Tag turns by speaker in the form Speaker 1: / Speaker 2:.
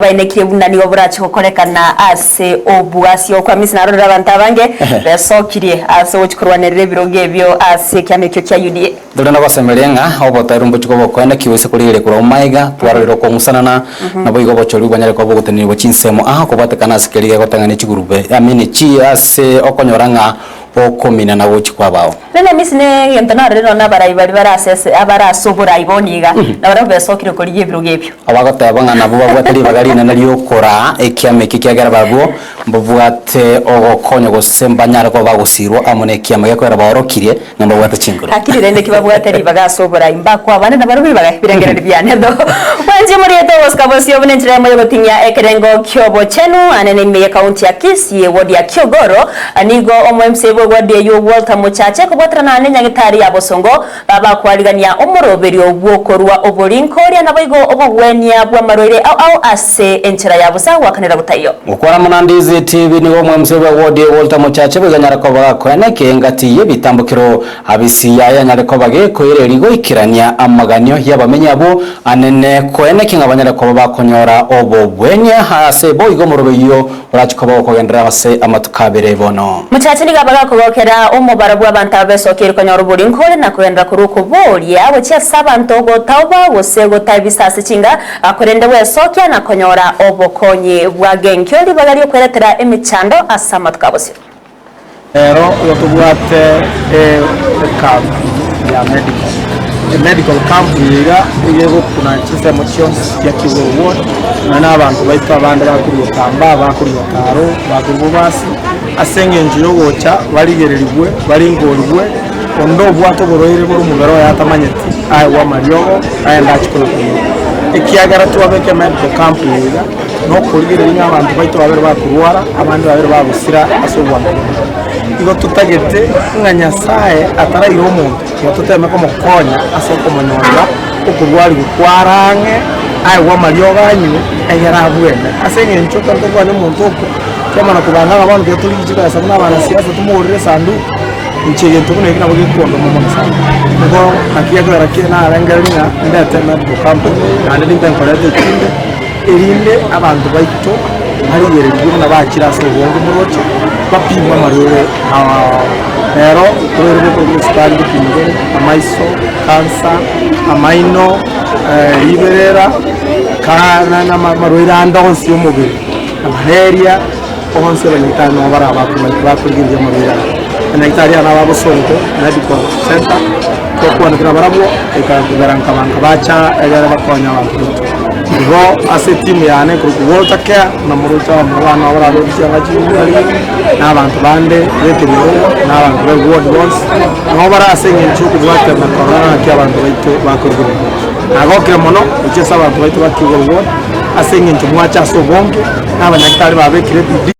Speaker 1: Baenekie buna nigo borache gokorekana ase oboasi okwa Misiri. Narorire abanto abange besokirie ase ogochia korwanerera ebirogo ebio ase ekiama ekio kia UDA.
Speaker 2: Tore nogosemeria ng'a obotoereru mbochie koba okoenekigwa ase korigereria korwa amaiga, twarorire okong'usanana, naboigo obochori bwanyare koba bogotenenigwa chinsemo aa kobwatekana ase keria gegotang'ania chigurube, I mean chi ase okonyora ng'a okominana gochia kwabao.
Speaker 1: Rende Misiri negento narorire nonya nabarai baria bare ase ase abare ase oborai bono iga, nabarabwo besokire korigia ebirogo ebio.
Speaker 2: Abagoteba ng'a nabwo babwate ribaga rinene ri'okoraa ekiama eke ekiagera barabwo mbabwate ogokonywa gose mbanyare koba bagosirwa amo nekiama gekoera baorokirie ng'a mbabwate chinguru.
Speaker 1: Lakini rende ki babwate ribaga ase oborai mbakwa abande nabarabwo ribaga ebirengererio biane tho. Bwanchie moriete ogosika bosio buna enchera eyemo y'ogoting'ia ekerengo ki'obochenu anene ime y'ekaunti ya Kisii ewodi ya Kiogoro Nigo omo-MCA bw'ewadi eyio Walter Mochache kobwaterana nenyagitari ya Bosongo babakwarigania omoroberio bw'okorua oborinkoria naboigo obogwenia bw'amarwaire ao ao ase enchera ya bosa goakanera gotaiyo.
Speaker 2: Gokwana mono Ndizi TV nigo omo-MCA bw'ewodi eye Walter Mochache boigo anyare koba gakoeneke engati y'ebitambokero abisi yaye anyare koba gekoira erio goikerania amaganio y'abamenyi abwo anene koeneke ng'a banyare koba bakonyora obobwenia ase boigo omoroberio Orache koba okogenderera ase amatuko abere bono.
Speaker 1: Mochache nigo abagakogokera omobaro bw'abanto aba besokeire konyora oborinko ore na kogenderera korwa okoboria gochia ase abanto gotaoba gose gotaebisa ase chinga, korende gwesokia na konyora obokonyi bwa genkio ribaga ri'okweretera emechando ase amatuko a bosio.
Speaker 3: Ero igo tobwate ecamp ya medical. Emedical camp eye iga nigo egokuna chinsemo chionsi chia Kigoro ward, nonya na abanto baito abande bakorwa Otambaa, bakorwa Otaro, bakorwa Bobasi, ase eng'encho ya ogocha barigererigwe, baringorigwe, onde obwate oborwaire bore omobere oye atamanyeti, aegwe amariogo, aende achie koyokonywa. Ekiagera twabeka emedical camp eye iga. Nokorigereria ng'a abanto baito babere bakorwara, abande babere bagosira ase obwango bwaye. Igo totagete ng'a Nyasae ataraira omonto, igo toteme komokonya ase okomonyorera okorwarigwa kware ang'e, aegwe amariogo anywe, egere abwene. Ase eng'encho ekero tokwania omonto oko, twamana kobanga ng'a bono tiga torigie chibesa buna abanasiasa tomogorere esanduku, inche egento buna ekio nabo gekondoma mono sana. Nigo naki gekogera ki narengereria ng'a ndete medical company, naende nimbe nkoreta echinde. Erinde abanto baito barigererigwe buna bachire ase obonge moroche, bapimwe amarwaire ao. Rero oborwaire bw'okorokwa esukari ngopimwa bore, amaiso, cancer, amaino, riberera, na amarwaire ande onsi y'omobere, na malaria, onsi abanyagitari nabo bare bakorigereria amarwaire aya. Abanyagitari aba naba Bosongo Medical Centre, tokwanekera barabwo, ekagera nkabanka bacha egere bakonye abanto baito. Igo ase etimu yane ekorokwa Walter Care, buna moroche abamura bane nabo barabe chianga ching'are, na abanto bande b'ekenyoro, na abanto ba eward bonsi, nabo bare ase eng'encho y'okobwatana na korora ng'aki abanto baito bakorigereria. Nagokire mono gochia ase abanto baito ba Kigoro Ward, ase eng'encho mwacha ase obonge, na abanyagitari babekire ebidii.